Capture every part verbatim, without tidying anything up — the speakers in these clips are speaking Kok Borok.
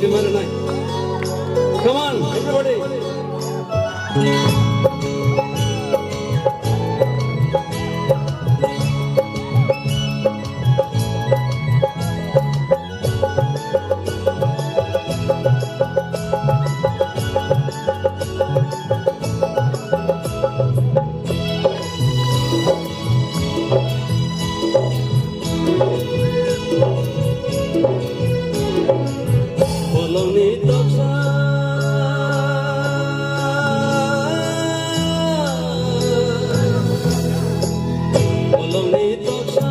Come on, everybody. Bolongni toksa, bolongni toksa,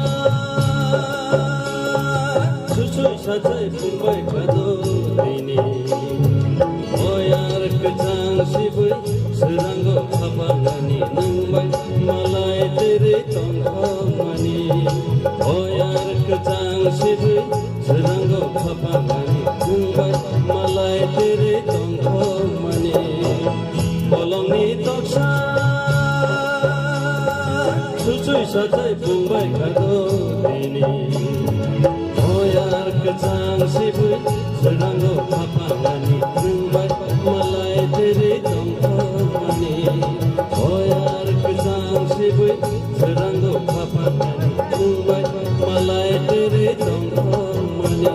susui sajai phungbai kha do tini. Oyar kwchang sibui swrango khapangani nwng bai malai tiri tongthokmani. Oyar kwchang sibui swrango khapangani nwng bai malai tiri tongthokmani. Bolongni toksa susui sajai phungbai kha do tini. Oyar kwchang sibui swrango khapangani nwng bai malai tiri tongthokmani. Oyar kwchang sibui swrango khapangani nwng bai malai tiri tongthokmani.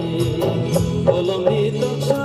Bolongni toksa.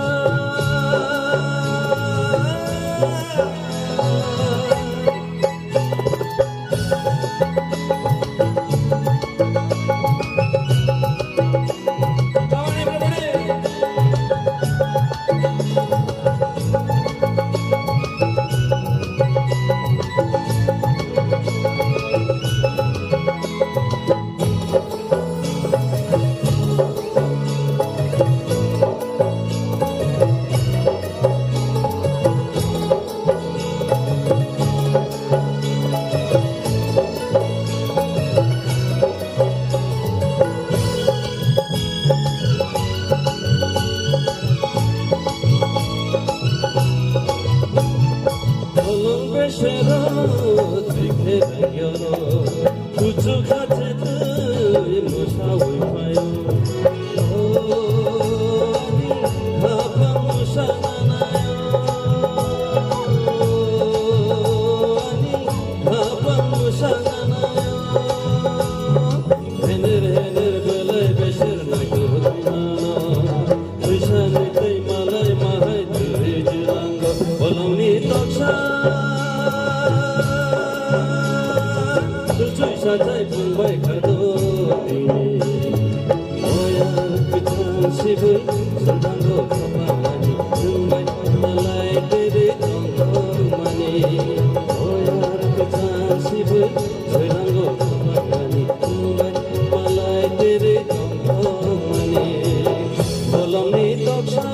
Bolong besero tikhe rayoro, kuchu khache twi musawi phaio. O ani khapang musa nanaio, ani khapang musa nanaio. Hener hener belai beser naikolwi mano. Twisani tei malai mahai twi jirango bolongni toksa. Susui sajai phungbai kha do tini. Oyar kwchang sibui swrango khapangani nwng bai malai tiri tongthokmani. Oyar kwchang sibui Swirango khapangani nwng bai malai tiri tongthokmani bolongni toksa.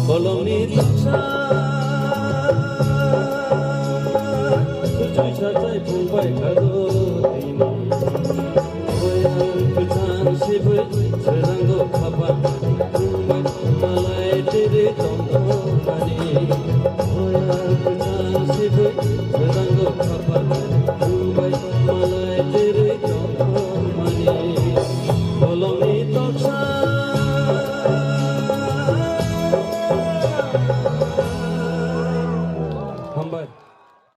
Bolongni toksa, sujui sajai phungbai kha do tini. Oyang kwchang sibui, swirango khapang, phungbai malai tiri tongthokmani. Oyang kwchang